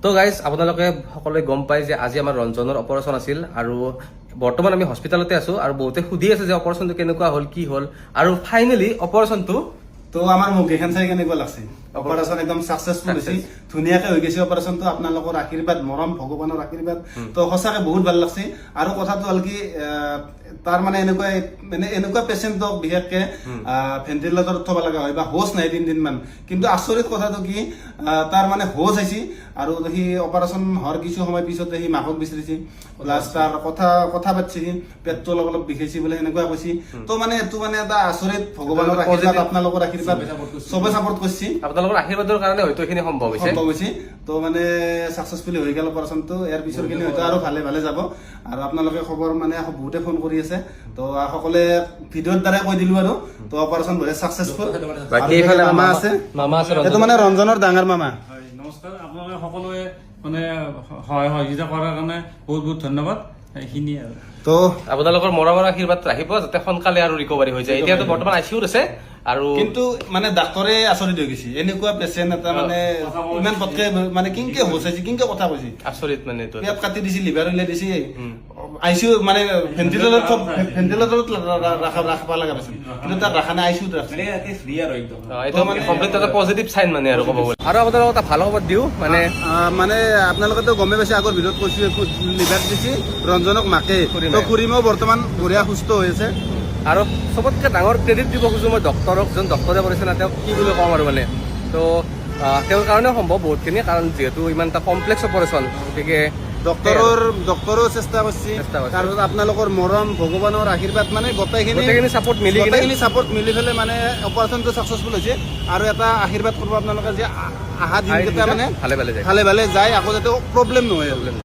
তো গাইজ, আপোনালোকে সকলোৱে গম পায় যে আজি আমাৰ ৰঞ্জনৰ অপাৰেশ্যন আছিল আৰু বৰ্তমান আমি হস্পিটেলতে আছো। আৰু বহুতে সুধি আছে যে অপাৰেশ্যনটো কেনেকুৱা হ'ল, কি হ'ল আৰু ফাইনেলি অপাৰেশ্যনটো তো আমাৰ মুখ কেইখন চাই কেনেকুৱা লাগছে? অপাৰেশ্যন একদম ছাকচেছফুল হৈছে, ধুনীয়াকে হৈ গৈছে অপাৰেশ্যনটো। আপোনালোকৰ আশীৰ্বাদ, মৰম, ভগৱানৰ আশীৰ্বাদ। তো সঁচাকে বহুত ভাল লাগছে। আৰু কথাটো হ'ল কি, তাৰ মানে এনেকুৱা, মানে এনেকুৱা পেচেণ্টক বিশেষকে ভেণ্টিলেটৰত থ'ব লগা হয় বা হোচ নাই 3 দিন মান। কিন্তু আচৰিত কথাটো কি, তাৰ মানে হোচ আহিছে আৰু সি অপাৰেশ্যন হোৱাৰ কিছু সময় পিছতে সি মাকক বিচাৰিছে, প্লাছ তাৰ কথা কথা পাতিছে। সি পেটটো অলপ অলপ বিষাইছে বোলে, সেনেকুৱা কৈছে। তো মানে এইটো মানে এটা আচৰিত ভগৱানৰ আশীৰ্বাদ, আপোনালোকৰ আশীৰ্বাদ, চবে চাপৰ্ট কৰিছে। আপোনালোকৰ আশীৰ্বাদৰ কাৰণে হয়তো এইখিনি সম্ভৱ হৈছে। সম্ভৱ হৈছে। তো মানে ছাকচেছফুলি হৈ গ'ল অপাৰেশ্যনটো। ইয়াৰ পিছৰ খিনি হয়তো আৰু ভালে ভালে যাব। আৰু আপোনালোকে খবৰ মানে বহুতে ফোন কৰি আছে, তো সকলোৱে ভিডিঅ'ৰ দ্বাৰাই কৈ দিলো। আৰু তো অপাৰেশ্যন বঢ়িয়া ছাকচেছফুল। বাকী এইফালে মামা আছে। মামা আছে। এইটো মানে ৰঞ্জনৰ ডাঙৰ মামা। হয়, নমস্কাৰ। আপোনালোকে সকলোৱে মানে সহায় সহযোগিতা কৰাৰ কাৰণে বহুত বহুত ধন্যবাদ। এইখিনিয়ে আৰু। তো আপোনালোকৰ মৰমৰ আশীৰ্বাদ ৰাখিব যাতে সোনকালে আৰু ৰিকভাৰী হৈ যায়। এতিয়াতো বৰ্তমান আইচিইউত আছে আৰু কিন্তু মানে ডাক্তৰে আচৰিত হৈ গৈছে, এনেকুৱা পেচেণ্ট এটা মানে ইমান পটকে মানে কিনকে হোচ আহিছে, কিনকে কথা কৈছে। আচৰিত মানে এইটো। পেট কাটি দিছে, লিভাৰ উলিয়াই দিছে, আইচিইউ মানে ভেণ্টিলেটৰত ভেণ্টিলেটৰত ৰাখবা লগা পাইছিল, কিন্তু তাক ৰাখা নাই, আইচিইউত ৰাখছে। এইটো কমপ্লিট এটা পজিটিভ চাইন মানে আৰু ক'ব গ'লে। আৰু আপোনালোকক এটা ভাল খবৰ দিওঁ মানে মানে আপোনালোকেতো গমেই পাইছে, আগৰ ভিডিঅ'ত কৈছো, লিভাৰ দিছে ৰঞ্জনক মাকে। খুৰীমাই। তো খুৰীমাও বৰ্তমান বঢ়িয়া সুস্থ হৈ আছে। আৰু চবতকে ডাঙৰ ক্ৰেডিট দিব খোজো মই ডক্টৰক, যোন ডক্টৰে কৰিছে না, তেওঁক কি বুলি ক'ম আৰু। মানে তো তেওঁৰ কাৰণেও সম্ভৱ বহুতখিনি, কাৰণ যিহেতু ইমান এটা কমপ্লেক্স অপাৰেশ্যন, গতিকে ডক্তৰো চেষ্টা কৰিছে। চেষ্টা কৰিছে। তাৰপিছত আপোনালোকৰ মৰম, ভগৱানৰ আশীৰ্বাদ, মানে গোটেইখিনি গোটেইখিনি ছাপৰ্ট মিলি কিনে গোটেইখিনি ছাপৰ্ট মিলি পেলাই মানে অপাৰেশ্যনটো ছাকচেছফুল হৈছে। আৰু এটা আশীৰ্বাদ কৰিব আপোনালোকে যে অহা দিনকেইটা মানে ভালে ভালে যায়। ভালে ভালে যায়, আকৌ যাতে প্ৰব্লেম নহয় আৰু।